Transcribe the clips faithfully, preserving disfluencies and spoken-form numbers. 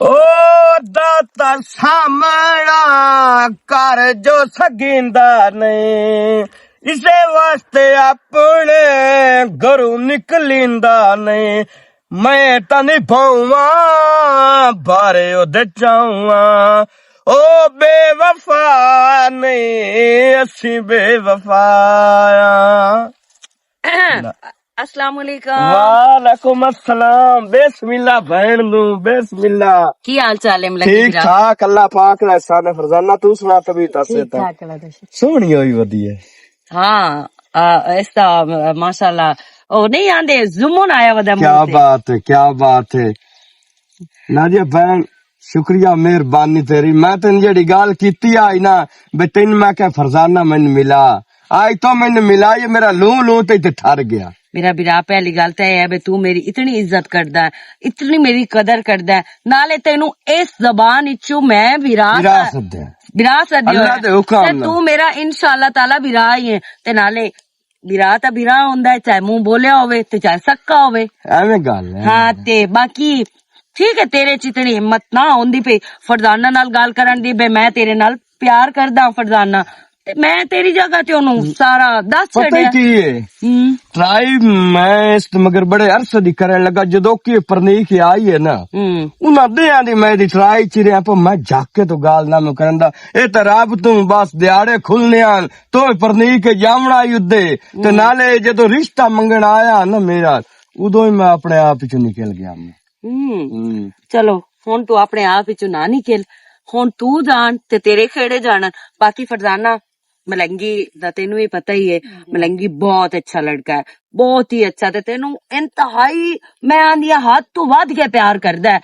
او داتا سامنا کر جو سگیندا نہیں، اسے واسطے اپنے گھروں نکلیندا نہیں۔ میں تاں نبھاواں بارے او دے چاواں، او بے وفا نہیں، اسی بے وفا آں۔ السلام علیکم۔ وعلیکم السلام۔ بسم اللہ بہن نو، بسم اللہ۔ کی حال چال ہے ملکی ٹھیک بھرا؟ ٹھاک، اللہ پاک دا احسان ہے۔ فرزانہ، تو سنا طبیعت؟ ٹھیک ٹھاک، اللہ دا شکر۔ سوہنی ہوئی ودی ہے۔ ہاں، آ، اس دا، آ، ماشاءاللہ، او نہیں آندے، زمن آیا ودا کیا منہ تے۔ بات ہے، کیا بات ہے۔ نادیہ بہن، شکریہ، مہربانی تیری۔ میں تین جڑی گال کیتی آئی نا، بے تین میں کہ فرزانہ مین ملا۔ آئی تو مین ملا، یہ میرا لوں لوں تے تے ٹھر گیا۔ میرا برا، پہلی گل تے اے ہے بے تو میری اتنی عزت کردا ہے، اتنی میری قدر کردا ہے، نالے تینوں اس زبان وچوں میں وراثت وراثت دے۔ وراثت دے اللہ ہوئے۔ دے حکم تے نال۔ تو میرا انشاءاللہ تعالیٰ برا ہی ہے۔ تے نالے برا تاں برا ہوندا ہے، چاہے منہ بولیا ہوئے تے چاہے سکا ہوئے۔ ایویں گل ہے۔ ہاں، تے باقی ٹھیک ہے، تیرے چ اتنی ہمت نہ ہوندی پئی فرزانہ نال گل کرن دی، بے میں تیرے نال پیار کردا فرزانہ، تے میں تیری جگہ تے اونوں سارا دس پتہ ہی چھڈیا۔ کی ہے؟ ہوں۔ ٹرائی میں اس تے مگر بڑے عرصے دی کرن لگا، جدوں کی پرنیک آئی ہے نا، ہوں۔ انہاں دیاں دی میں دی ٹرائی چ رہیا، پر میں جھک کے تو گال نہ میں کرن دا۔ اے تے رب توں بس دیہاڑے کھلنے آن، تو پرنیک جاونا ہی ادے۔ تے ہوں۔ نالے جدوں رشتہ منگن آیا نا میرا، ادوں ہی میں اپنے آپ وچوں نکل گیا میں۔ ہوں۔ ہوں۔ چلو، ہن تو اپنے آپ وچوں نہ نکل، ہن تو جان تے تیرے کھیڑے جانن۔ باقی فرزانہ ملنگی دا تینوں وی پتہ ہی ہے، ملنگی بہت اچھا لڑکا ہے، بہت ہی اچھا، تے تینوں انتہائی، میں آندی ہاں، حد تو ودھ کے پیار کردا ہے۔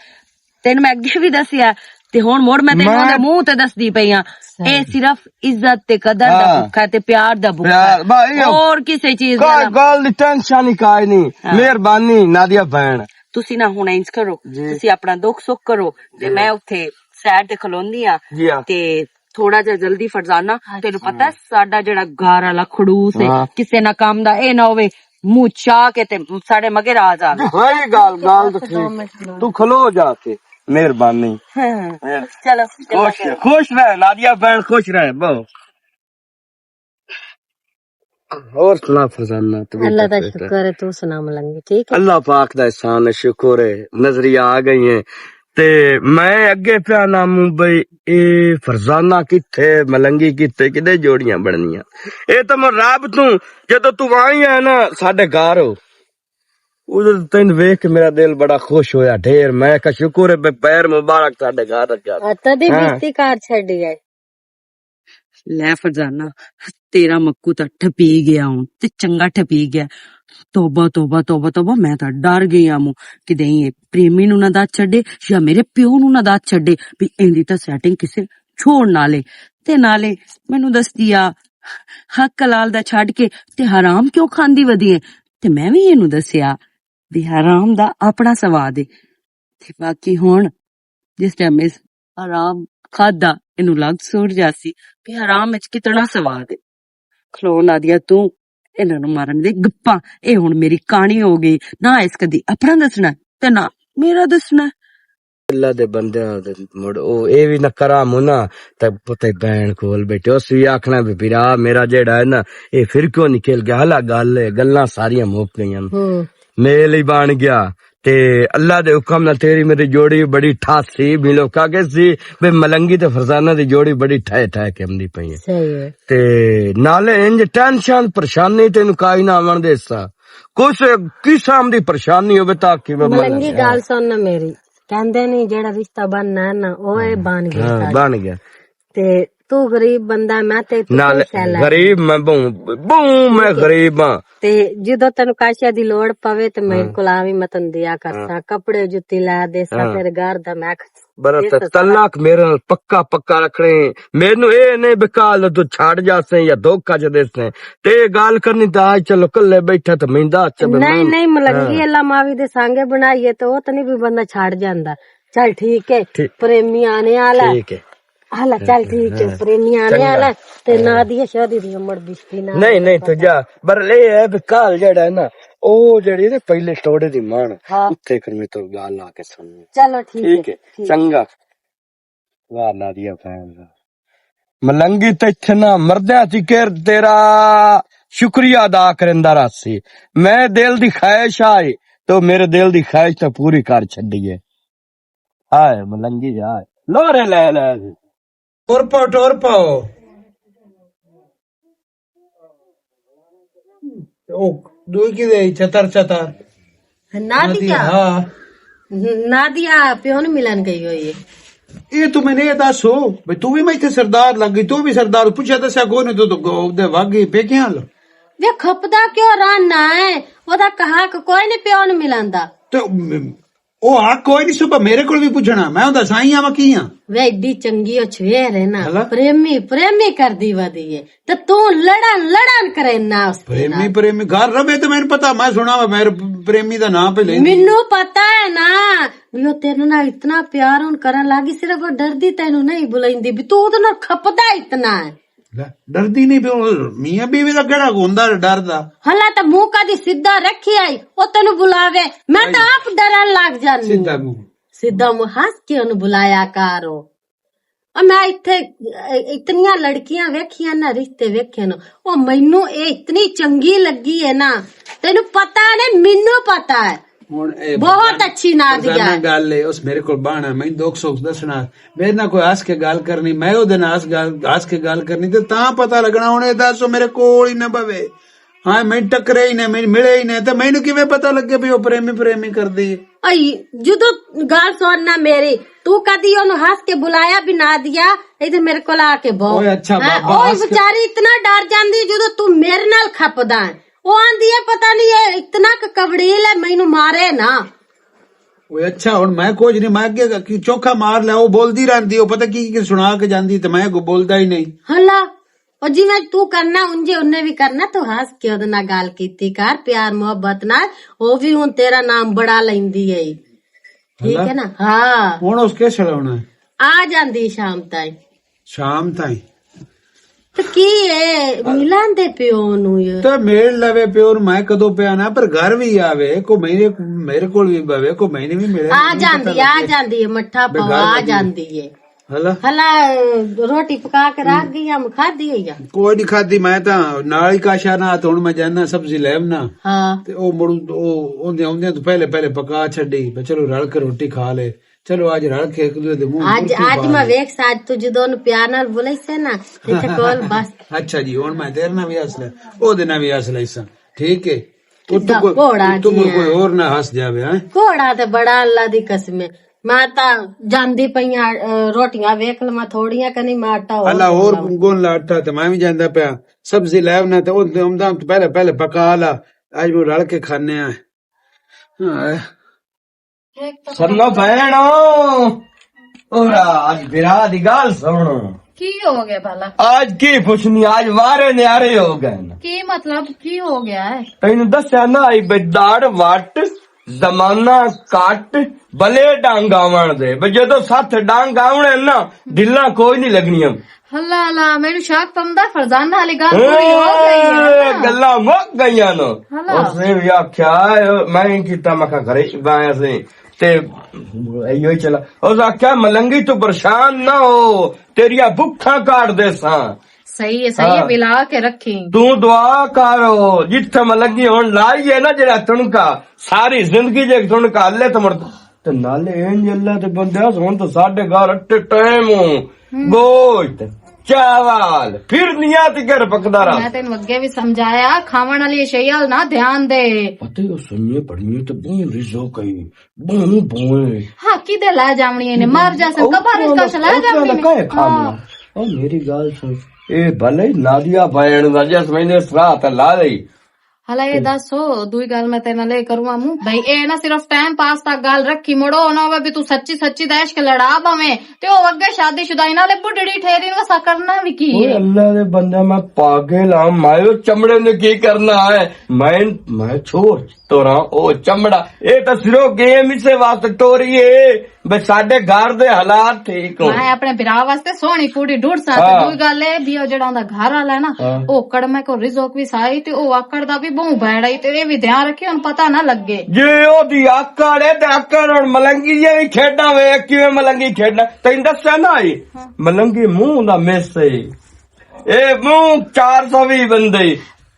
تینوں میں اگے وی دسیا، تے ہن مڑ میں تینوں میں اندے منہ تے دسدی پئی ہاں۔ اے صرف عزت تے قدر دا ہاں۔ بھکھا ہے تے پیار دا بھکھا ہے۔ پیار، بھائی، اور کسے چیز کوئی دا گل دی ٹینشن ہی کائے نہیں۔ ہاں۔ مہربانی نادیہ بہن۔ تسی نہ ہن انج کرو، جی۔ تسی اپنا دکھ سکھ کرو، تے جی۔ میں اتھے سائیڈ تے کھلوندی ہاں، جی ہاں۔ تے تھوڑا جہا جلدی فرزانہ، ہاں۔ تینوں پتہ ہے ساڈا جڑا گھر والا خڑوس ہے، ہاں۔ کسے نہ کام دا، اے نہ ہووے منہ چا کے تے ساڈے مگر آ جاوے۔ ہاں، یہ گل، گل تو ٹھیک۔ تو کھلو جا کے، مہربانی۔ ہاں۔ چلو، خوش، خوش رہ نادیہ بہن، خوش رہ بہو۔ اور سنا فرزانہ، طبیعت اللہ دا ٹھیک ہے؟ شکر ہے، تو سنا ملنگی، ٹھیک ہے؟ اللہ پاک دا احسان ہے، شکر ہے، نظریہ آ گئی ہیں۔ تے میں اگے پیا ناموں بھئی، اے فرزانہ کتھے، ملنگی کتھے، کدے جوڑیاں بننیاں۔ اے تو میں رب توں، جدوں تو آئی ہے نا ساڈے گھر، ادھر تین ویکھ کے میرا دل بڑا خوش ہویا ڈھیر۔ میں کہا شکر ہے بھئی، پیر مبارک ساڈے گھر رکھیا۔ تدی ہاں۔ بستی کار چھڈی ہے۔ لے فرزانہ، تیرا مکو تاں ٹھپی گیا ہن، تے چنگا ٹھپی گیا۔ توبہ، توبہ، توبہ، توبہ، میں تاں ڈر گئی ہاں مو، کدے اے پریمی نوں نہ دس چھڈے یا میرے پیو نوں نہ دس چھڈے، بھی ایندی تاں سیٹنگ کسے چھوڑ نالے۔ تے نالے مینوں دس دیا، حق حلال دا چھڈ کے تے حرام کیوں کھاندی ودی ہے؟ تے میں وی اینوں دسیا، بھی حرام دا اپنا سواد ہے۔ تے باقی ہن جس ٹائم اس حرام کھادا، اینوں لگ سور جاسی کہ حرام وچ کتنا سواد ہے۔ کھلو نادیا توں، انہاں نوں مارن دے گپاں۔ اے ہن میری کہانی ہو گئی، نہ اس کدی اپنا دسنا تے نہ میرا دسنا۔ اللہ دے بندیاں دے مڑ او اے وی نہ کراں منا، تے پتے بہن کول بیٹھے، اس وی آکھنا بھی بھرا میرا جیڑا ہے نا، اے پھر کیوں نکل گیا؟ ہلا گل ہے، گلاں ساریاں مک گئیاں۔ ہوں۔ میل ہی بن گیا۔ تے اللہ دے حکم نال تیری میری جوڑی بڑی ٹھاسی، بھی لوکاں کے سی، بے ملنگی تے فرزانہ دی جوڑی بڑی ٹھائے ٹھائے کے امدی پئی ہے۔ صحیح ہے۔ تے نالے انج ٹینشن پریشانی تینوں کائی نہ آون دے سا۔ کچھ قسم دی پریشانی ہوے تاکہ میں ملنگی ملنگی، گل ہاں۔ سن نہ میری، کہندے نہیں جیڑا رشتہ بننا ہے نا، او اے ہاں، بن گیا ہاں، ساڈا۔ بن گیا۔ تے تو غریب بندہ، میں تے تو نال کوئی سیلا غریب میں بہوں، بہوں میں غریب ہاں۔ تے جدوں تینوں کاشیا دی لوڑ پوے تے میرے ہاں۔ کول آویں، میں تینوں دیا کرساں، ہاں۔ کپڑے جتی لے دیساں، ہاں۔ تیرے گھر دا میں خ-، برا تے تلاک میرے نال پکا، پکا رکھنے۔ مینوں اے نہیں بکال تو چھڑ جاسیں یا دھوکا چ دیسیں۔ تے اے گال کرنی تے آج چلو کلے بیٹھا تے میندا چبے نہیں، میں نہیں، ملنگی ہاں۔ اللہ معافی دے سانگے بنائیے تے او تے نہیں بھی بندہ چھڑ جاندا۔ چل ٹھیک ہے، ٹھیک۔ پریمی آنے والا۔ ٹھیک ہے۔ ہلا، چل ٹھیک ہے، ہاں۔ پریمی آنے چنگا۔ والا۔ تے ہاں۔ نادیہ شادی دی عمر بشتی نہ نہیں، نہیں، تو جا۔ پر لے اے بھی کال جڑا ہے نا، او جڑی نا پہلے ٹوڑے دی مان، ہاں۔ اتھے پھر میں تو گال لا کے سننی۔ چلو ٹھیک ٹھیک ہے، ہے، ٹھیک۔ چنگا۔ واہ نادیا بھین واہ۔ ملنگی تے اتھے نہ مردیاں سی کر تیرا شکریہ ادا کرندا رہسی۔ میں دل دی خواہش آئی تو میرے دل دی خواہش تو پوری کر چھڈی ہے۔ ہائے ملنگی ہائے۔ لورے لے لے۔ ٹور پاؤ، ٹور پاؤ۔ او، دوئی کی دے، چتر چتر۔ نادیا؟ ہاں۔ نادیا پیو نوں ملن گئی ہوئی ہے۔ اے تو میں نے اے دسو، بھئی تو بھی میں اتھے سردار لگ گئی، تو بھی سردار، پوچھا دسیا کوئی نہیں، تو، تو گو-، دے وگ گئی پیکیاں لو۔ وے کھپدا کیوں رہنا ہے؟ او دا کہا کہ کوئی نہیں پیو نوں ملن دا۔ تے او آ کوئی نہیں، صبح میرے کول بھی پوچھنا، میں اوندا سائیں آواں کی ہاں۔ وے ایڈی چنگی او چھویر ہے نا، ہلا؟ پریمی، پریمی کردی ودی ہے۔ تے تو لڑن، لڑن کرے نا اس دے پریمی، نال۔ پریمی گھر رہے تے مینوں پتا، میں سنا وا میرے پریمی دا نام پہ لیندی۔ مینوں پتا ہے نا، بھی او تیرے نال اتنا پیار ہن کرن لگی، صرف او ڈردی تینوں نہیں بلائندی، بھی تو اودے نال کھپدا اتنا ہے۔ لے، ڈردی نہیں پئی، میاں بیوی دا کیڑا ہوندا ڈردا؟ ہلا تے منہ کدی سیدھا رکھی آئی، او تینوں بلاوے، میں تاں آپ ڈرن لگ جانی۔ سیدھا منہ۔ سیدھا منہ ہنس کے اونوں بلایا کر۔ او میں اتھے اتنیاں لڑکیاں ویکھیاں نا، رشتے ویکھے نا، او مینوں اے اتنی چنگی لگی ہے نا، تینوں پتا نے، مینوں پتا ہے۔ ہن اے بہت بہت اچھی نادیا روزانہ ہے۔ گل ہے، اس میرے کول بہنا، میں دکھ سکھ دسنا، میرے نال کوئی ہس کے گل کرنی، میں او دے نال ہس گل، ہس کے گل کرنی، تے تاں پتہ لگنا۔ ہن اے دسو، میرے کول ہی نہ بوے، ہاں، میں ٹکرے ہی نہ، میں ملے ہی نہ، تے مینوں کیویں پتہ لگے بھی او پریمی پریمی کردی ہے؟ ائی، جدوں گل سن نہ میری، تو کدی اونوں ہس کے بلایا بھی نہ دیا، اے تے میرے کول آ کے بہو۔ اوئے اچھا ہاں، بابا، اوئے ہس کے بیچاری اتنا ڈر جاندی جدوں تو میرے نال کھپدا ہے۔ او آندی ہے، پتہ نہیں اے اتنا ک کبڑیل ہے، مینوں مارے نا۔ اوئے اچھا، ہن میں کچھ نہیں، میں اگے کی چوکھا مار لیا، او بولدی رہندی، او پتہ کی کی سنا کے جاندی تے میں کو بولدا ہی نہیں۔ ہلا، او جی میں تو کرنا، انجے انہیں بھی کرنا، تو ہنس کے اودے نال گل کیتی کر، پیار محبت نال، او بھی ہن تیرا نام بڑا لیندی ہے۔ ٹھیک ہلا؟ ہے نا؟ ہاں۔ ہن اس کے چھڑاونا ہے؟ آ جاندی شام تائیں۔ شام تائیں۔ تے کی اے، ملن دے پیو نوں اے؟ تے میل لوے پیو نوں، میں کدوں پیا نا، پر گھر وی آوے، کو میرے، میرے کول وی بوے، کو میں نے وی ملے، آ نہیں پتہ جاندی، آ لگے۔ جاندی اے، مٹھا بے پاؤ گھر آ لگے۔ جاندی اے۔ ہلا؟ ہلا، روٹی پکا کے رکھ گئی، ہم کھادی ہوئی آ۔ کوئی نہیں کھادی، میں تاں نال ہی کاشا نہ، تے ہن میں جانا سبزی لے آونا۔ ہاں۔ تے او مڑ، او اوندے، اوندے تو پہلے، پہلے پکا چھڈی، میں چلو رل کے روٹی کھا لے۔ چلو، اج رل کے ایک دوجے دے منہ اج، اج میں ویکھ سا، اج تو جدوں اونوں پیار نال بولی سے نا، تے تے کول بس۔ اچھا جی، ہن میں تیرے نال وی ہس لے، او دے نال وی ہس لے سا۔ ٹھیک ہے؟ اتوں کوئی، گھوڑا اتوں جی کوئی، کوئی ہے۔ اور نہ ہس جاوے، ہیں؟ گھوڑا تے بڑا اللہ دی قسم ہے۔ میں تاں جاندی پئی آں، اے، روٹیاں ویکھ لواں تھوڑیاں کہ نہیں، میں آٹا اور اللہ اور گن لاواں۔ گن لا آٹا تے میں وی جاندا پیا۔ سبزی لے آونا تے او، او، او پہلے، پہلے پکا لا۔ اج میں رل کے کھانے آں۔ ہاں۔ سنو بہنو، اور آج برا دی گل سنو۔ کی ہو گیا بھلا؟ آج کی پوچھنی، آج وارے نیارے ہو گئے نا۔ کی مطلب، کی ہو گیا ہے؟ تینوں دسیا نہ آئی بے داڑ وٹ، زمانہ کٹ، بلے ڈانگ آون دے۔ بے جدوں ساتھ ڈانگ آونے نا، ڈھلاں کوئی نہیں لگنیاں۔ اللہ اللہ، مینوں شک پمدا فرزانہ والی گل پوری ہو گئی ہے اے، نا۔ گلاں مک گئیاں نو۔ ہلا۔ اس نے بھی آکھیا، میں ہی کیتا، میں کہا، غریب آیا سے۔ تے ایہو ہی چلا۔ اس آکھیا، ملنگی تو پریشان نہ ہو، تیریاں بکھاں کاٹ دے ساں۔ صحیح ہے، صحیح ہے، ہاں۔ ولا کے رکھی۔ تو دعا کر، جتھے ملنگی ہون لائی ہے نا، جڑا تنکا، ساری زندگی جے تنکا، اللہ تو مرد۔ تے نالے انج اللہ دے بندے، ہن تے ساڈے گھر اٹے ٹائم ہو، ہم۔ گوشت، چاول، پھر نیت کر پکدا رہا۔ میں تینوں اگے بھی سمجھایا، کھاون والی اشیاء نہ دھیان دے۔ پتہ او سنیے پڑھیے تے بہوں رزق ہے، بہوں بہوں۔ ہاں، کدے لے جاونی نے، مر جاسن، قبر وچ کچھ لے جاونی نے۔ کہے کھا ہاں۔ لیا۔ او میری گل سن، اے بھلے نادیا بین دا جس میں نے سرا تے لا لئی۔ ہلا اے دسو، دوئی گل میں تیرے نال اے کروں آموں، بھئی اے نہ صرف ٹائم پاس تک گل رکھی، مڑو نہ ہوے بھی تو سچی سچی دا عشق لڑا پاویں، تے او اگے شادی شدائی نال اے بڈھڑی ٹھیری نوں اسا کرنا وی کی اوئے اے؟ اللہ دے بندے، میں پاگل ہاں، میں او چمڑے نے کی کرنا ہے؟ میں، میں چھوڑ توراں او چمڑا، اے تاں صرف گیم اسے واسطے ٹوری اے۔ بے ساڈے گھر دے حالات ٹھیک ہو۔ میں اپنے بھرا واسطے سوہنی کڑی ڈھونڈ سا۔ تے ہاں۔ دوئی گل اے بھی او جڑا اوندا گھر والا ہے نا، ہاں۔ او کڑمے کو رزق وی سائی تے او آکڑ دا وی بہوں بیڑا ای تے اے وی دھیان رکھے، ہن پتہ نہ لگے۔ جے او دی آکڑ ہے تے آکڑ ہن ملنگی جے وی کھیڈاں وے، کیویں ملنگی کھیڈاں؟ تیں دسیا نہ اے؟ ہاں۔ ملنگی منہ دا مس اے۔ اے منہ چار سو وی بندے۔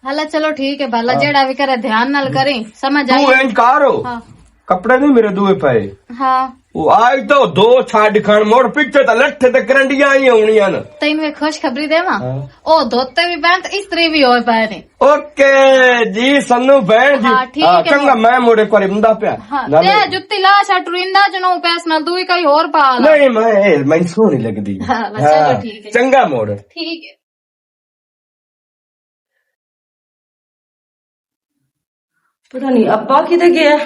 ہلا چلو ٹھیک ہے، بھلا ہاں۔ جیڑا وی کرے دھیان نال کریں، سمجھ آئی؟ تو انج کر ہو۔ ہاں۔ کپڑے نہیں میرے دوئے پائے۔ ہاں۔ وہ آج تو دو چھاڈ کھان مڑ پیچھے تے لٹھے تے کرنڈیاں ہی ہونیاں نا۔ تینوں ایک خوشخبری دیواں؟ ہاں۔ او دھوتے بھی پہن تے استری بھی ہوئے پائے نے۔ اوکے جی، سنو بہن جی۔ ہاں، ٹھیک ہاں، ہے۔ چنگا، میں مڑ ایک واری بندہ پیا۔ ہاں، نال تے جتی لا شا ٹریندا جنوں پیس نال دوئی کئی ہور پا لا۔ نہیں، میں، میں سوہنی لگدی۔ ہاں، بس چلو ہاں، ٹھیک ہے۔ چنگا مڑ۔ ٹھیک ہے۔ پتہ نہیں ابا کدے گیا۔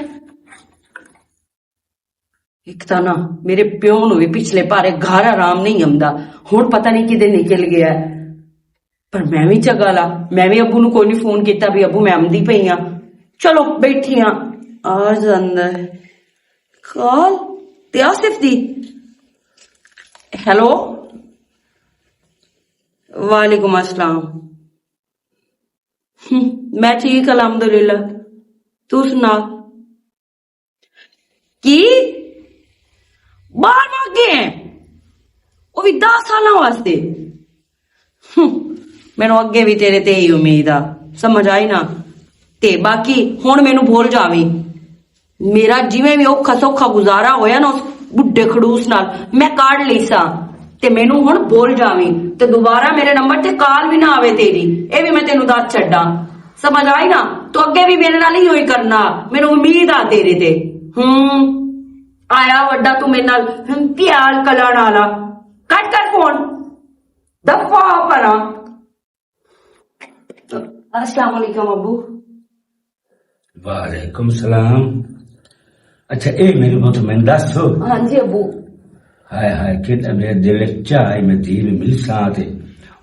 ایک تاں نا، میرے پیو نوں وی پچھلے پارے گھر آرام نہیں آندا۔ ہن پتہ نہیں کدے نکل گیا۔ پر میں وی چگا لا، میں وی ابو نوں کوئی نہیں فون کیتا بھی ابو میں آمدی پئی ہاں۔ چلو بیٹھی ہاں۔ آ جاندا ہے۔ کال تے آصف دی۔ ہیلو۔ وعلیکم السلام۔ ہم، میں ٹھیک الحمدللہ۔ تو سنا؟ کی؟ باہر بھاگ گئے ہیں؟ وہ بھی دس سالاں واسطے؟ ہم، مینوں اگے بھی تیرے تے ہی امید آ، سمجھ آئی نا؟ تے باقی ہن مینوں بھول جاویں۔ میرا جویں وی اوکھا سوکھا گزارا ہویا نا اس بڈھے خڑوس نال، میں کاٹ لئی سا۔ تے مینوں ہن بھول جاویں تے دوبارہ میرے نمبر تے کال وی نہ آوے تیری، اے وی میں تینوں دس چھڈاں۔ سمجھ آئی نا؟ تو اگے وی میرے نال ہی ہوئی کرنا، مینوں امید آ تیرے تے۔ ہوں، آیا وڈا تو میرے نال، ہم، پیار کلان والا۔ کٹ کر فون، دفعہ پراں۔ السلام علیکم ابو۔ وعلیکم السلام۔ اچھا، اے میرے پتر، میں دس۔ ہاں جی ابو۔ ہائے ہائے، کتنا میرے دل وچ چاہ ہے میں دھی نوں ملساں تے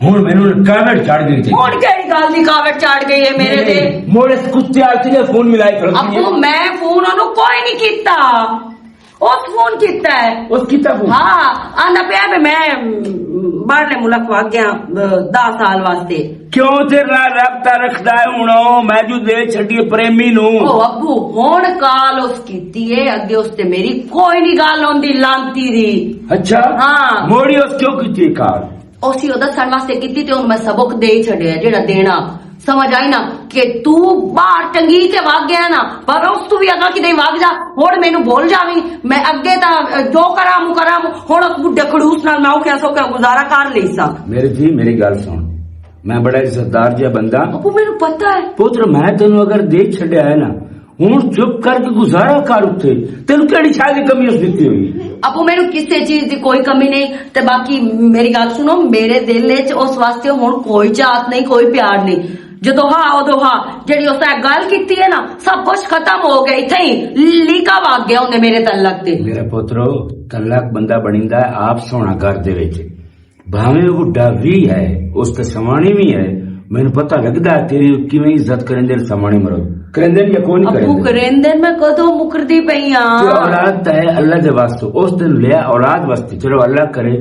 ہن مینوں کاوڑ چڑھ گئی تے۔ ہن کیڑی گل دی کاوڑ چڑھ گئی ہے میرے تے؟ موڑ اس کتے آل تے فون ملائی کھڑو سی۔ ابو، میں فون اونوں کوئی نہیں کیتا۔ اس فون کیتا ہے۔ اس کیتا فون؟ ہاں، آندا پیا بھی میں، م، باہرلے ملک وگ گیا، م، دس سال واسطے۔ کیوں تیرے نال رابطہ رکھدا ہے ہن او؟ میں جو دے چھڈی پریمی نوں۔ او ابو، ہن کال اس کیتی ہے، اگے اس تے میری کوئی نہیں گل ہوندی لانتی دی۔ اچھا؟ ہاں۔ موڑی اس کیوں کیتی ہے کال؟ اسی او دسن واسطے کیتی تے ہن میں سبق دے ہی چھڈیا جیڑا دینا۔ سمجھ آئی نا کہ تو باہر ٹنگی تے وگ گیا نا، پر اس تو بھی اگا کدے وگ جا، ہن مینوں بھول جاویں۔ میں اگے تاں جو کراں موں کراں، ہن اس بڈھے کھڑوس نال میں اوکھیا سوکھیا گزارا کر لئی سا۔ میرے جی، میری گل سن، میں بڑا عزت دار جہا بندہ۔ ابو، مینوں پتہ ہے۔ پتر، میں تینوں اگر دے چھڈیا ہے نا، ہن چپ کر کے گزارا کر اتھے۔ تینوں کیڑی شاہ دی کمی اس دتی ہوئی؟ ابو، مینوں کسے چیز دی کوئی کمی نہیں۔ تے باقی میری گل سنو، میرے دل وچ اس واسطے ہن کوئی چاہت نہیں، کوئی پیار نہیں۔ جدوں ہا، ادوں ہا، جڑی اس نے گل کیتی ہے نا، سب کچھ ختم ہو گیا، اتھے ہی لیکا وگ گیا انہیں میرے تعلق تے۔ میرے پترو، تعلق بندہ بنیندا ہے آپ سوہنا گھر دے وچ۔ بھاویں وہ بڈھا وی ہے، اس تے سوانے وی ہے، مینوں پتہ لگدا ہے تیری کیویں عزت کریندے نے سوانے مرد۔ کریندے نے یا کوئی نہیں ابو کریندے؟ کریندے نے، میں کدوں مکردی پئی ہاں؟ تے اولاد تے ہے اللہ دے واسطے، اس دن لیا اولاد واسطے، چلو اللہ کرے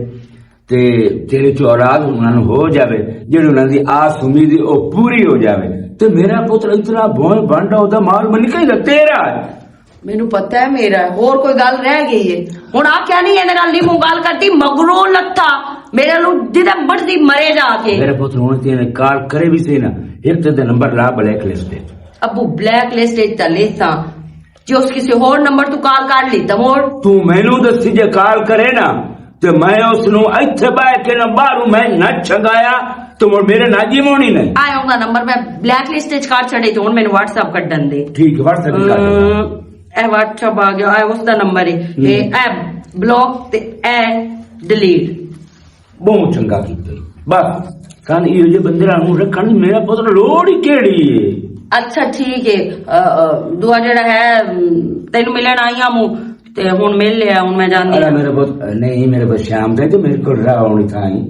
تے تیرے چ اولاد انہاں نوں ہو جاوے، جڑی انہاں دی آس امید ہے، او پوری ہو جاوے۔ تے میرا پتر اتنا بھوئیں بانڈا ہوتا مال منی کہیں دا تیرا ہے۔ مینوں پتہ ہے میرا، ہور کوئی گل رہ گئی ہے؟ ہن آ کیا نہیں، ایندے نال نہیں موں گل کرتی، مگروں لتھا، میرے نال جدے مرضی مرے جا کے۔ میرے پتر ہن تے کال کرے بھی سہی نا، ایک تے نمبر لا بلیک لسٹ تے۔ ابو، بلیک لسٹ تے لکھاں، جے اس کسے ہور نمبر تو کال کر لی تے ہور۔ تو مینوں دسی جے کال کرے نا، تے میں اس نوں ایتھے بہ کے نہ باہروں میں نہ چھگایا، تے مڑ میرے نہ جی مونی نہیں۔ آیا ہوں نمبر میں بلیک لسٹ وچ کر چھڑے، تے ہن مینوں واٹس ایپ کڈن دے۔ ٹھیک ہے، واٹس ایپ کر دے۔ اے واٹس ایپ آ گیا، اے اس دا نمبر ہے۔ ہوں۔ اے، اے بلاک تے اے ڈیلیٹ۔ بہت چنگا کیتا۔ بس، سن ایہو جے بندے نال ہوں رکھن دی میرا پتر لوڑ ہی کیڑی ہے؟ اچھا، ٹھیک ہے۔ اے، اے، دعا جڑا ہے، ام، تینوں ملن آئی ہاں موں، تے ہن مل لیا، ہن میں جاندی اڑا ہاں۔ میرے پت-، نہیں، میرے پاس شام دے تے میرے کول رہا ہونی تھا ہی۔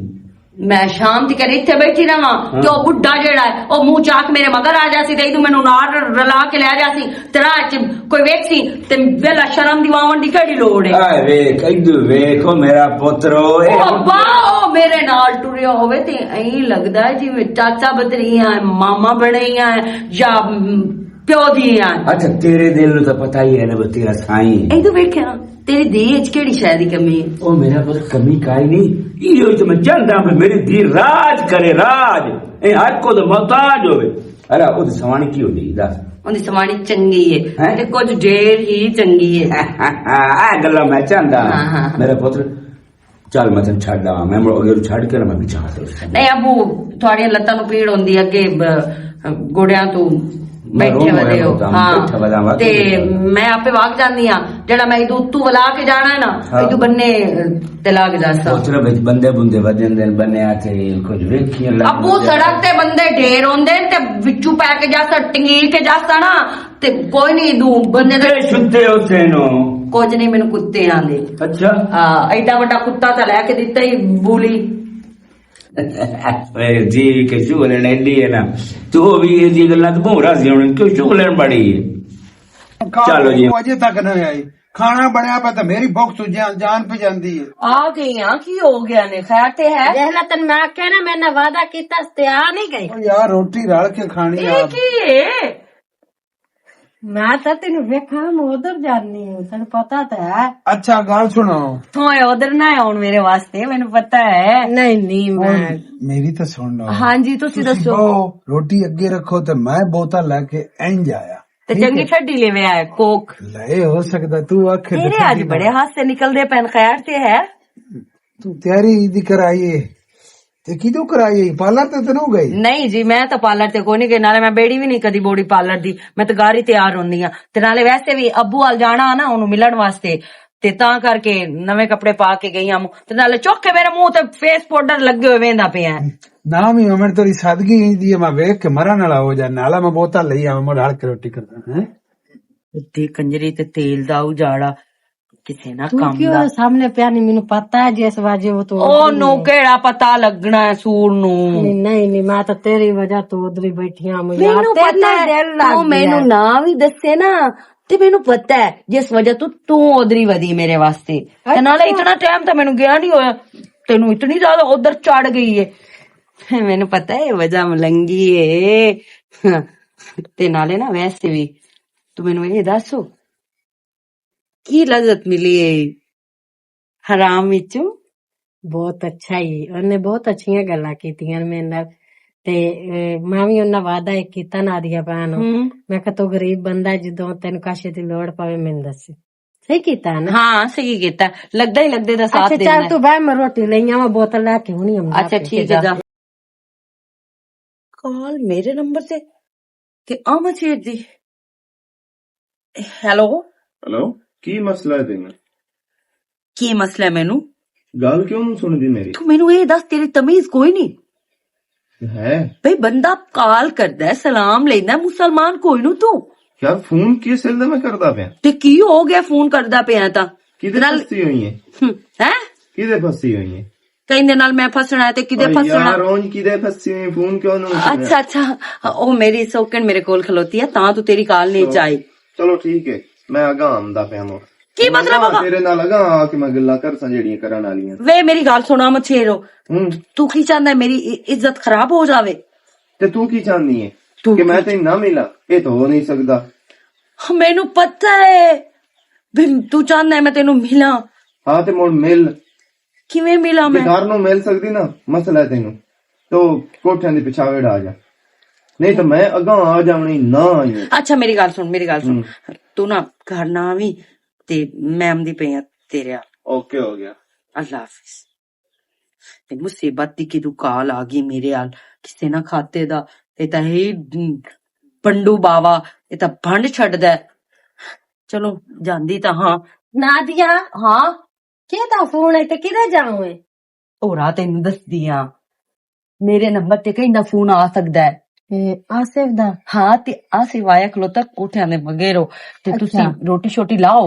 میں شام دی کدے اتھے بیٹھی رہواں، ہاں۔ تے او بڈھا جیڑا ہے، او منہ چاک میرے مگر آ جاسی، تے ایدوں مینوں نال رلا کے لے جاسی، تے راہ چ کوئی ویکھسی، تے ویلا شرم دیواون دی کیڑی لوڑ ہے؟ آئے ویکھ، ایدوں ویکھ، او میرا پتر، او اے او ابا، او میرے نال ٹریا ہووے، تے ایں لگدا ہے جویں چاچا بدریاں ہے، ماما بنیاں ہے، یا، م، پیو دی ہے۔ اچھا، تیرے دل نوں تاں پتہ ہی ہے نا، وہ تیرا سائیں ہے۔ ایدوں ویکھیا، تیری دھی اچ کیڑی شے دی کمی ہے؟ او میرا پتر، کمی کائی نہیں، ایہو تے میں چاہندا بھی میری دھی راج کرے، راج۔ اے ہر کو دا محتاج ہوے۔ ارا، او دی سوانی کی ہوندی، دس۔ اوندی سوانی چنگی ہے، ہیں؟ تے کچھ ڈھیر ہی چنگی ہے۔ آ گلاں میں چاہندا۔ ہاں، ہاں، ہاں۔ میرا پتر، چل میں تینوں چھڈ آواں، میں مڑ اگے نوں چھڈ کے نہ میں پیچھے آ سکدا۔ نہیں ابو، تھوڑیاں لتاں نوں پیڑ ہوندی ہے کہ ب-، گوڑیاں تو میں بیٹھے روم ودے ہویا ہو۔ ہوتا ہوں، ہاں۔ بیٹھا ودا ہوں۔ تے میں آپے واگ جاندی ہاں، جڑا میں ایدوں اتوں ولا کے جانا ہے نا، ہاں۔ ایدوں بننے تے لاگ جاسا۔ اس طرح وچ بندے بندے ودے ہوندے نے، بننے آ تے کچھ ویکھیے لگ ابو، جاندے۔ سڑک تے بندے ڈھیر ہوندے نے تے وچوں پے کے جاسا، ٹنگی کے جاسا نا، تے کوئی نہیں، ایدوں بندے دے کتے شتے ہوسے نو۔ کچھ نہیں، مینوں کتے آندے۔ اچھا۔ ہاں، ایڈا وڈا کتا تے لے کے دتا ہی بولی۔ اے جی، کہ چغلے لیندی ہے نا۔ تو بھی یہ جی گلاں تو بہت راضی ہونے، کیوں چغلے بڑی ہے۔ چلو جی۔ وہ اجے تک نہ آئی۔ کھانا بنیا پیا تے میری بھوک تو جان، جان پہ جاندی ہے۔ آ گئی ہاں، کی ہو گیا نے؟ خیر تے ہے؟ دیکھ لے، تن میں آکھیا نا، میں نہ وعدہ کیتا تے آ نہیں گئی۔ او یار، روٹی رل کے کھانی اے آ۔ کی ہے؟ میں تاں تینوں ویکھاں، میں ادھر جانی ہوں، تینوں پتہ تاں ہے۔ اچھا، گل سنو۔ تو اے ادھر نہ آون میرے واسطے، مینوں پتہ ہے۔ نہیں، نہیں، میں میری تاں سن لو۔ ہاں جی، تسی تسی دسو۔ بہو، روٹی اگے رکھو تے میں بوتل لے کے انج آیا۔ تے ٹھیک چنگی ہے؟ ٹھڈی لیوے آئے، کوک۔ لے ہو سکدا، تو آکھے تے تیرے اج ٹھڈی بڑے نہ۔ ہاسے نکلدے پین، خیر تے ہے؟ تو تیاری دی کرائی ہے۔ تے کدوں کرائی؟ پارلر تے تے نہ گئی؟ نہیں جی، میں تے پارلر تے کوئی نہیں گئی، نالے میں بیڑی بھی نہیں کدی بوڑی پارلر دی، میں تے گھر ہی تیار ہوندی ہاں۔ تے نالے ویسے بھی ابو وال جانا نا اونوں ملن واسطے، تے تاں کر کے نویں کپڑے پا کے گئی ہاں۔ تے نالے چوک کے میرے منہ تے فیس پاؤڈر لگے ہوئے ویندا پیا ہے۔ نہ بھی عمر تیری سادگی ہی دی ہے، میں ویکھ کے مرن والا ہو جا، نالا میں بوتل لئی آواں، میں ڈال کے روٹی کردا ہاں۔ ادی کنجری تے تیل دا اجاڑا۔ کسے نہ تو کم کیوں دا۔ سامنے پیا نہیں، مینوں پتا ہے جس واجے وہ تو او ادھر نو ہی ہے۔ کیڑا پتا لگنا ہے سور نو؟ نہیں، نہیں، نہیں، میں تو تیری وجہ تو ادھر ہی بیٹھی ہاں، مجھے مینوں یار، تیرے پتا نال ہے، دل لگ تو گیا۔ مینوں نہ بھی دسے نا، تے مینوں پتا ہے جس وجہ تو تو ادھر ہی ودی میرے واسطے۔ تے نالے اچھا۔ اتنا ٹائم تو مینوں گیا نہیں ہویا، تینوں اتنی زیادہ ادھر چڑھ گئی ہے۔ مینوں پتا ہے وجہ ملنگی ہے۔ تے نالے نا ویسے بھی تو مینوں یہ دسو، کی لذت ملی ہے حرام وچوں؟ بہت اچھا ہی، انہیں بہت اچھیاں گلاں کیتیاں میرے نال۔ تے، اے، میں وی انہاں وعدہ ایک کیتا نادیہ بھرا نوں۔ ہوں۔ میں کہا، "تو غریب بندہ ہے، جدوں تینوں کاشے دی لوڑ پوے، مینوں دس۔" صحیح کیتا ہے نا؟ ہاں، صحیح کیتا۔ لگدا ہی لگدے دا ساتھ اچھا، دینا چل، ہے۔ تو بہ میں روٹی لئی آواں، بوتل لے کے ہونی ہم اچھا، ٹھیک ہے، جا۔ کال میرے نمبر تے کہ آمد شیر دی۔ ہیلو۔ ہیلو، کی مسئلہ ہے تینوں؟ کی مسئلہ ہے مینوں؟ گل کیوں نہیں سنتی میری؟ تو مینوں یہ دس، تیری تمیز کوئی نہیں؟ ہے۔ بھئی، بندہ کال کردا ہے، سلام لیندا ہے، مسلمان کوئی نو تو۔ یار، فون کس سلسلے میں کردا پیا؟ تے کی ہو گیا، فون کردا پیا تاں؟ کدے نال پھسی ہوئی ہے؟ ہم، ہیں؟ کدے پھسی ہوئی ہے؟ کہیں دے نال میں پھسنا ہے تے کدے او پھسنا؟ یار، اونج کدے پھسی ہوئی، فون کیوں نہ اٹھنا؟ اچھا، اچھا، او میری سوکن میرے کول کھلوتی ہے، تاں تو تیری کال نہیں چائی۔ چلو ٹھیک ہے، میں اگاں آمدا پیا واں۔ کی مطلب اگاں؟ تیرے نال اگاں آ کے میں گلاں کرساں جیڑیاں کرن والیاں۔ وے میری گل سنا مچھیرو، ہوں۔ تو کی چاہندا ہے میری ع-، عزت خراب ہو جاوے؟ تے تو کی چاہندی ہے؟ تو کہ میں کی تینوں نہ ملاں؟ یہ تو ہو نہیں سکدا۔ مینوں پتہ ہے بھی تو چاہندا ہے میں تینوں ملاں۔ ہاں تے مڑ مل۔ کیویں ملاں میں؟ گھر نوں مل سکدی نا، مسئلہ ہے تینوں۔ تو کوٹھیاں دی پچھاوڑ آ جا۔ نہیں تو میں اگاں آ جاونی نہ آئی۔ اچھا، میری گل سن، میری گل سن۔ ہوں۔ تو نا گھر نہ آویں تے میں آمدی پئی آں تیرے آل۔ اوکے ہو گیا۔ اللہ حافظ۔ تے مصیبت دی کدوں کال آ گئی میرے آل، کسے نہ کھاتے دا، اے تاں ہے ہی بنڈو باوا، اے تاں بھنڈ چھڈدا ہے۔ چلو، جاندی تاں ہاں۔ نادیہ، ہاں؟ کہدا فون ہے تے کدھر جاؤں ہے؟ ہورا تینوں دسدی ہاں، میرے نمبر تے کہیں دا فون آ سکدا ہے۔ اے، آصف دا؟ ہاں، تے آصف آیا کھلوتا کوٹھیاں دے مگے رو۔ تے تسی اچھا۔ روٹی شوٹی لاؤ،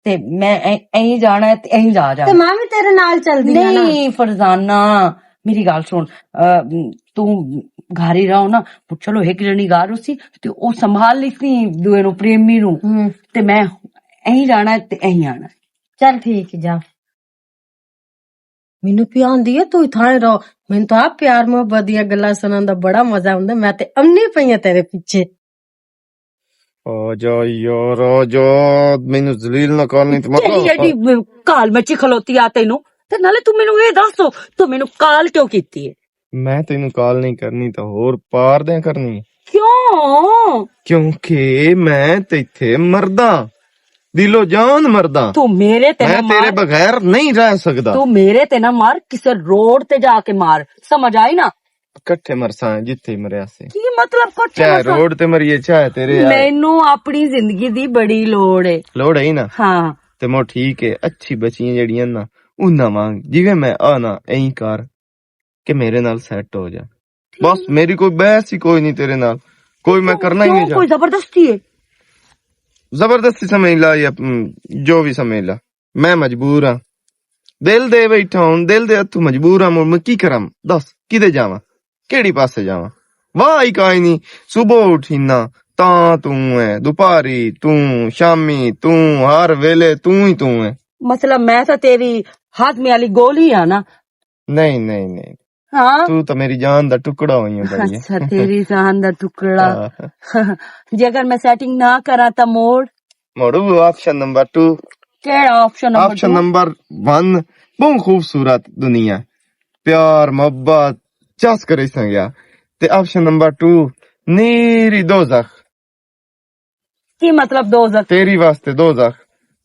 تے میں ایں، ایں جانا ہے تے ایں جا جا۔ تے میں وی تیرے نال چلدی ہاں نا۔ نہیں فرزانہ، میری گل سن، توں گھر ہی رہو نا، چلو ایک جنی گھر ہو سی، تے او سنبھال لی سی دوئے نو، پریمی نو۔ تے میں ایہی جانا ہے تے ایہی آنا ہے۔ چل ٹھیک ہے، جا۔ مینوں پیان دی ہے، تو اتھاں ہی رہو۔ مینوں تو آپ پیار محبت دیاں گلاں سنن دا بڑا مزہ آوندا۔ میں تے امنی پئی ہاں تیرے پیچھے۔ آ جا یار، آ جا، مینوں ذلیل نہ کر، نہیں تے میں تیری ایڈی کال مچی کھلوتی آ تینوں۔ تے نالے تو مینوں اے دس، تو مینوں کال کیوں کیتی ہے؟ میں تینوں کال نہیں کرنی، تے ہور پار دیاں کرنی۔ کیوں؟ کیونکہ میں تے ایتھے مرداں، دلو جان مرداں۔ تو میرے تے میں نہ تیرے مار۔ بغیر نہیں رہ سکدا۔ تو میرے تے نہ مار، کسے روڈ تے جا کے مار، سمجھ آئی نا؟ کٹھے مرساں جتھے مریا سے۔ کی مطلب کٹھے چاہے مرساں؟ روڈ تے مریے، چاہے تیرے آ۔ مینوں اپنی زندگی دی بڑی لوڑ ہے۔ لوڑ ہے نا؟ ہاں۔ تے مو ٹھیک ہے، اچھی بچیاں جڑیاں نا، انہاں وانگ، جویں میں آنا، اینگ کر، کہ میرے نال سیٹ ہو جا۔ بس، میری کوئی بحث ہی کوئی نہیں تیرے نال، کوئی میں کرنا ہی نہیں چاہتا۔ کوئی زبردستی ہے؟ زبردستی سمجھ لا یا، ام، جو بھی سمجھ لا، میں مجبور ہاں۔ دل دے بیٹھا ہوں، دل دے ہتھوں مجبور ہاں، مڑ میں کی کراں؟ دس، کدے جاواں؟ کیڑی پاسے جاواں؟ واہ ہی کائیں نہیں۔ صبح اٹھینا، تاں توں ہے، دوپہری توں، شامی توں، ہر ویلے توں ہی توں ہے۔ مطلب، میں تاں تیری ہاضمے والی گولی ہاں نا؟ نہیں، نہیں، نہیں۔ ہاں؟ تو تاں میری جان دا ٹکڑا ہوئی ہے بھائی۔ اچھا، تیری جان دا ٹکڑا۔ ہاں۔ جے اگر میں سیٹنگ نہ کراں تاں موڑ؟ موڑو آپشن نمبر ٹو۔ کیڑا option number option two? Number one, بہت خوبصورت دنیا، پیار، محبت، چس کرے سنگیا۔ تے آپشن نمبر ٹو، نیری دوزخ۔ کی مطلب دوزخ؟ تیری واسطے دوزخ۔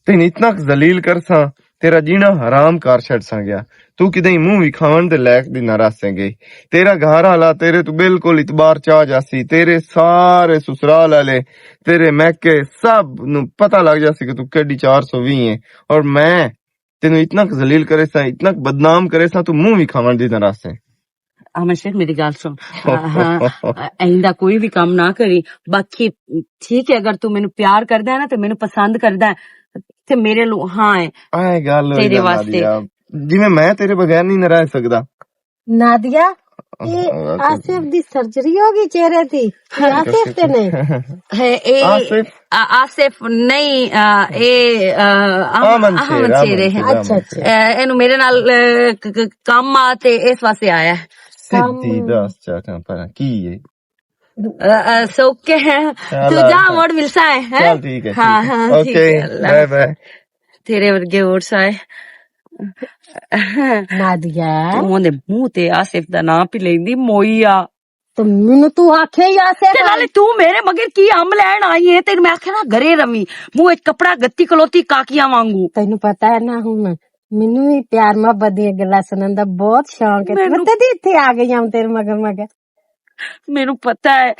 تین اتنا ذلیل کرساں، تیرا جینا حرام کر چھڑساں گیا۔ تو کدے منہ وکھاون دے لائق دی نہ رہسیں گئی۔ تیرا گھر والا تیرے تو بالکل اعتبار چا جاسی، تیرے سارے سسرال والے، تیرے میکے سب نو پتہ لگ جاسی کہ تو کیڈی چار سو وی ہے۔ اور میں تینوں اتنا ذلیل کرے سا، اتنا بدنام کرے سا، تو منہ وکھاون دی نہ رہسیں۔ احمد شیخ، میری گل سن۔ ہاں، ہاں، ایندا کوئی بھی کام نہ کری۔ باقی ٹھیک ہے، اگر تو مینوں پیار کردا ہے نا، تے مینوں پسند کردا ہے، تے میرے لو ہاں ہے۔ آئے گل ہوئی تیرے نا واسطے۔ نادیا، جویں میں تیرے بغیر نہیں نہ رہ سکدا۔ نادیا، اے آصف دی سرجری ہو گئی چہرے دی؟ اے آصف تے نہیں؟ ہے، اے آصف؟ آ-، آصف نہیں، آ، اے، آ، احمد احمد شیر، شیر احمد ہے۔ شیر، اچھا، احمد اچھا۔ شیر۔ اے، اینوں میرے نال، اے، ک-، ک-، کم آ تے اس واسطے آیا ہے۔ سدھی کم۔ دس چاچا پر کی ہے؟ آ، آ، سوکے ہے۔ چل، تو جا، آ، مڑ ملسا ہے، ہیں؟ چل، ٹھیک ہے، ہاں، ٹھیک ہے۔ ہاں، ٹھیک اوکے، ہے، اللہ بائے حافظ۔ بائے۔ تیرے ورگے اور سائے۔ نادیا۔ تو اوندے منہ تے آصف دا نام پی لیندی، موئی آ۔ تے مینوں تو آکھے ہی آصف تے نالے تو میرے مگر کی ہم لین آئی ہے؟ تینوں میں آکھیا نا گھرے روی، منہ وچ کپڑا گتی کلوتی کاکیاں وانگو۔ تینوں پتہ ہے نا ہن، مینوں وی پیار محبت دیاں گلاں سنن دا بہت شوق ہے۔ میں مینوں تدی اتھے آ گئی ہاں تیرے مگر مگر۔ مینوں پتہ ہے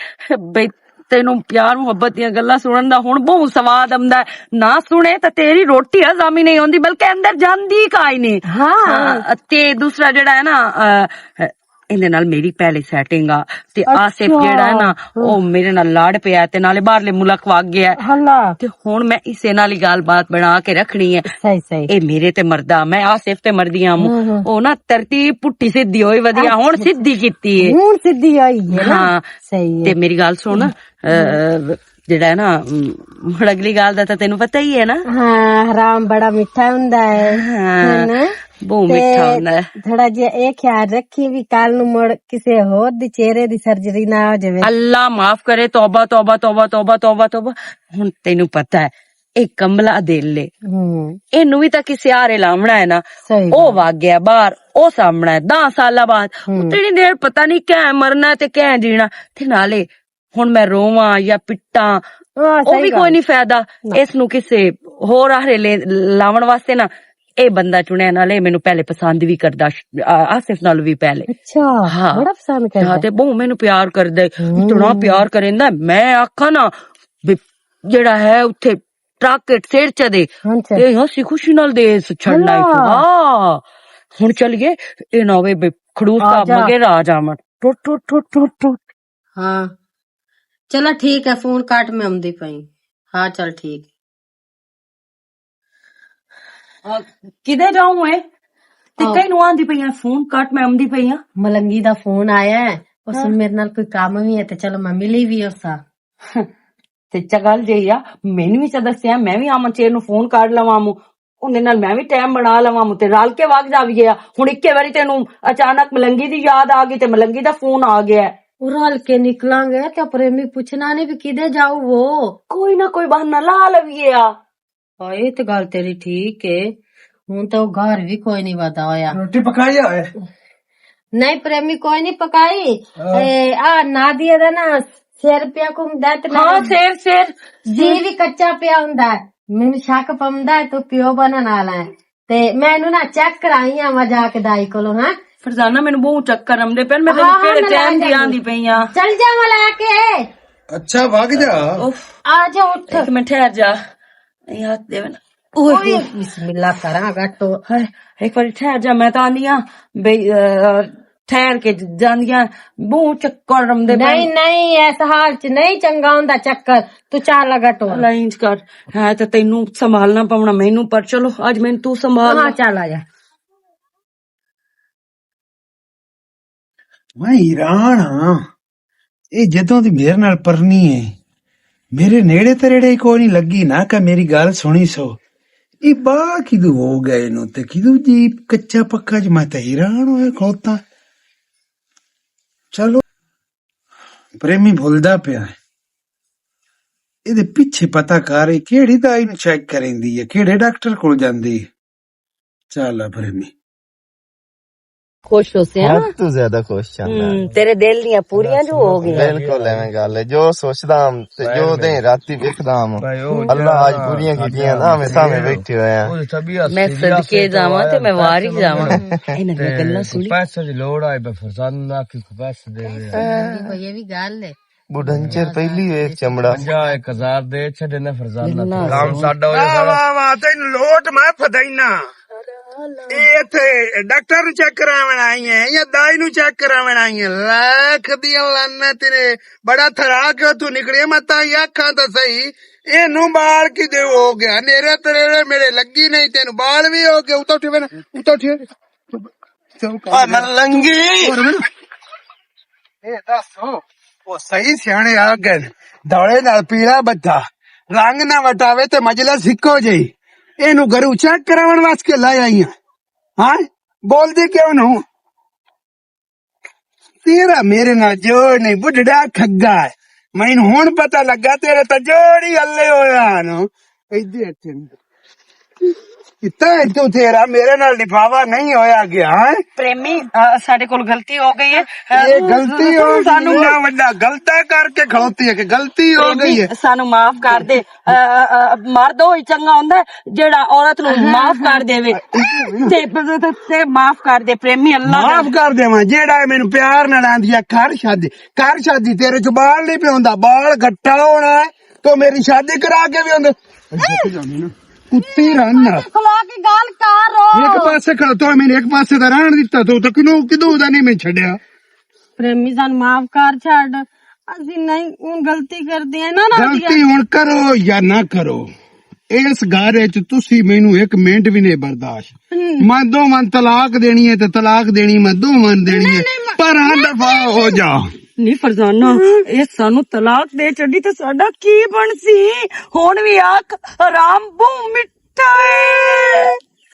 بھئی تینوں پیار محبت دیاں گلاں سنن دا ہن بہت سواد آندا ہے۔ نہ سنے تے تیری روٹی ہضم ہی نہیں ہوندی، بلکہ اندر جاندی کائی نہیں۔ ہاں۔ ہاں، تے دوسرا جڑا ہے نا، آ، ایندے نال میری پہلے سیٹنگ آ، تے آصف اچھا۔ جیڑا ہے نا، ہاں۔ او میرے نال لڑ پیا تے نالے باہرلے ملک وگ گیا ہے۔ ہلا۔ تے ہن میں اسے نال ہی گل بات بنا کے رکھنی ہے۔ صحیح، صحیح۔ اے میرے تے مردا، میں آصف تے مردی ہاں۔ ہاں، ہاں۔ او نا ترتیب پٹھی سدھی ہوئی ودی آ، ہن اچھا۔ سدھی کیتی ہے۔ ہن سدھی ہوئی ہے نا۔ ہاں۔ صحیح ہے۔ تے میری گل سن، ہاں۔ اے، جیڑا ہے نا، م، ہن اگلی گل دا تاں تینوں پتہ ہی ہے نا۔ ہاں، حرام بڑا میٹھا ہوندا ہے، ہاں، ہے نا؟ بہت تے میٹھا ہوندا ہے۔ تھوڑا جہا اے خیال رکھی بھی کل نوں مڑ کسے ہور دی چہرے دی سرجری نہ ہو جاوے۔ اللہ معاف کرے، توبہ، توبہ، توبہ، توبہ، توبہ، توبہ۔ ہن تینوں پتہ ہے، اے کملا دل لے۔ ہوں۔ اینوں وی تاں کسے آرے لاونا ہے نا۔ صحیح او بات۔ وگ گیا باہر، او سامنا ہے، دس سالاں بعد۔ ہوں۔ اتنی دیر پتہ نہیں کیا مرنا ہے تے کیا جینا۔ تے نالے ہن میں روواں یا پٹاں، ہاں، او صحیح وی کوئی گل۔ نہیں فائدہ۔ نہ۔ اس نوں کسے ہور آہرے لے-، لاون واسطے نہ، اے بندہ چنیا نال اے مینوں پہلے پسند وی کردا، ش-، آ-، آصف نال وی پہلے۔ اچھا، ہاں۔ بڑا پسند کردا۔ ہاں، تے بہوں مینوں پیار کردا ہے، ہوں۔ اتنا پیار کریندا ہے، میں آکھاں نا، وی جیڑا ہے اتھے ٹرک سر چ دے، ہاں، اچھا۔ اے ہنسی خوشی نال دے چھڑنا ہے۔ اللہ۔ ہاں۔ ہن چل گئے، اے نہ ہوے بے کھڑوس آ صاحب جا۔ مگر آ جاون۔ ٹوٹ، ٹوٹ، ٹوٹ، ٹوٹ، ٹوٹ۔ ہاں۔ چلو ٹھیک ہے، فون کٹ، میں آمدی پئی۔ ہاں، چل ٹھیک۔ آ، کدھر جاؤں میں؟ تے کئی نوں آندی پئی آں، فون کٹ، میں آندی پئی آں۔ ملنگی دا فون آیا ہے، اس میرے نال کوئی کام وی ہے تے چلو میں ملی وی اسا۔ تے چا گل جئی آ، مینوں وی چا دسیا، میں وی آمن چیر نوں فون کر لواں موں، اوندے نال میں وی ٹائم بنا لواں موں تے رل کے وگ جاویے آ۔ ہن اکے واری تینوں اچانک ملنگی دی یاد آ گئی تے ملنگی دا فون آ گیا ہے۔ او رل کے نکلاں گے تے پریمی پوچھنا نہیں بھی کدے جاؤ وہ۔ کوئی نہ کوئی بہانہ لا لویے آ۔ ہاں، یہ تے گل تیری ٹھیک ہے۔ ہن تے او گھر وی کوئی نہیں ودا ہویا۔ روٹی پکائی ہوئے؟ نہیں، پریمی کوئی نہیں پکائی۔ ہاں۔ اے، آ نادیہ دا نا سر پیا گھومدا تے ہاں، میرا سر، سر۔ جی وی کچا پیا ہوندا ہے۔ مینوں شک پوندا ہے تو پیو بنن والا ہے۔ تے میں اینوں نا چیک کرائی آواں جا کے دائی کولوں، ہاں؟ فرزانہ، مینوں بہت چکر آمدے پے، میں تینوں ہاں، ہاں، کہڑے میں لے ٹائم دی جاندی۔ آندی پئی آں۔ چل جا، میں لے کے۔ اچھا، بھاگ جا۔ اف۔ آ جا، اٹھ۔ ایک منٹ ٹھہر جا۔ یہ ہاتھ دے نا۔ اوئے اوئے۔ ہوئے، بسم اللہ کراں گا تو۔ ہائے، ایک بار ٹھہر جا، میں تاں آندی آں۔ بے، آ، ٹھہر کے جاندی آں۔ بہت چکر آمدے پے۔ نہیں، نہیں، اس حال چ نہیں چنگا ہوندا چکر۔ تو چل لگا ٹور۔ اللہ انج کر۔ ہے تے تینوں سنبھالنا پونا مینوں، پر چلو، اج مینوں تو سنبھال ہاں، لے۔ چل آ جا۔ میں حیران ہاں، اے جدوں دی میرے نال پرنی ہے، میرے نیڑے تریڑے ہی کوئی نہیں لگی نہ کہ میری گل سنی سو۔ اے با کدو ہو گئے نو تے کدو جی کچا پکا جو میں تے حیران ہویا کھوتا۔ چلو، پریمی بھولدا پیا ہے۔ اے دے پیچھے پتہ کر، اے کیڑی دائی نوں چیک کریندی ہے، کیڑے ڈاکٹر کول جاندی ہے؟ چل آ پریمی۔ خوش ہو سے نا؟ حد تو زیادہ خوش چاہنا ہے۔ ہم، تیرے دل دیاں پوریاں جو ہو گئیاں۔ بالکل ایویں گل ہے، جو سوچدا ہم تے جو دے راتی ویکھدا ہم، اللہ آج پوریاں کیتیاں نا، ہمیں سامنے بیٹھے ہوئے ہیں۔ میں صدقے جاواں تے میں وار ہی جاواں۔ انہاں دیاں گلاں سنی۔ پیسے دی لوڑ آئے، بے فرزند نہ کہ پیسے دے۔ یہ بھی گل ہے۔ بڈھنچر پہلی ویکھ چمڑا۔ پنجاہ ایک ہزار دے چھڈے نہ فرزانہ۔ اللہ۔ کام ساڈا ہویا واہ، سارا۔ واہ، واہ، تینوں لوٹ میں فدائنا۔ اے ایتھے ڈاکٹر نوں چیک کراون آئی ہے یا دائی نوں چیک کراون آئی ہے؟ لاکھ دی لعنت تیرے، بڑا تھرا کے تو نکلے متا یا اکھاں تو صحیح۔ اے نوں بال کی دے ہو گیا، میرے تیرے میرے لگی نہیں، تینوں بال بھی ہو گیا۔ اتو اٹھے نا، اتو اٹھے۔ آ ملنگی۔ اے دس، او، او صحیح سیانے آ گئے۔ دھوڑے نال پیلا بچہ رنگ نہ وٹاوے تے مجلس ہکو جئی۔ اینو گھروں چیک کراون واسطے لے آئی ہاں۔ ہاں؟ بول دی کیوں نو؟ تیرا میرے نال جوڑ نہیں، بڈھڑا کھگا ہے۔ مینوں ہن پتہ لگا تیرے تے جوڑ ہی ہلے ہویا نو۔ ایدے اچھے۔ کتا ہے تو تیرا میرے نال نفاوا نہیں ہویا گیا، ہیں؟ پریمی، آ، ساڈے کول غلطی ہو گئی ہے۔ آ، یہ غلطی ہو گئی سانو ہے، وڈا غلطا کر کے کھلوتی ہے کہ غلطی ہو پریمی، گئی ہے۔ سانو معاف کر دے۔ آ، آ، آ، مرد ہوئی چنگا ہوندا ہے، جیڑا عورت نو معاف کر دے وے۔ تے، تے، تے معاف کر دے پریمی، اللہ معاف کر دے، میں جیڑا ہے مینوں پیار نال آندی ہے، کر شادی، کر شادی، تیرے چ بال نہیں پیا ہوندا، بال گھٹا ہونا ہے، تو میری شادی کرا کے بھی ہوندے۔ کتی رن۔ کھلو کے گل کر۔ ایک پاسے کھڑو تو میں ایک پاسے دا رہن دیتا تو، تو کنوں کدوں دا نہیں میں چھڈیا۔ پریمی سان معاف کر چھڈ، اسی نہیں ہن غلطی کردے ہیں نا، نا غلطی ہن کرو یا نہ کرو، اس گھر وچ تسی مینوں ایک منٹ بھی نہیں برداشت۔ میں دوواں طلاق دینی ہے تے طلاق دینی میں دوواں دینی ہے، پر ہاں دفعہ ہو جا۔ نہیں فرزانہ، اے سانو طلاق دے چڈی تے ساڈا کی بنسی؟ ہن وی آکھ، حرام بہوں مٹھا ہے۔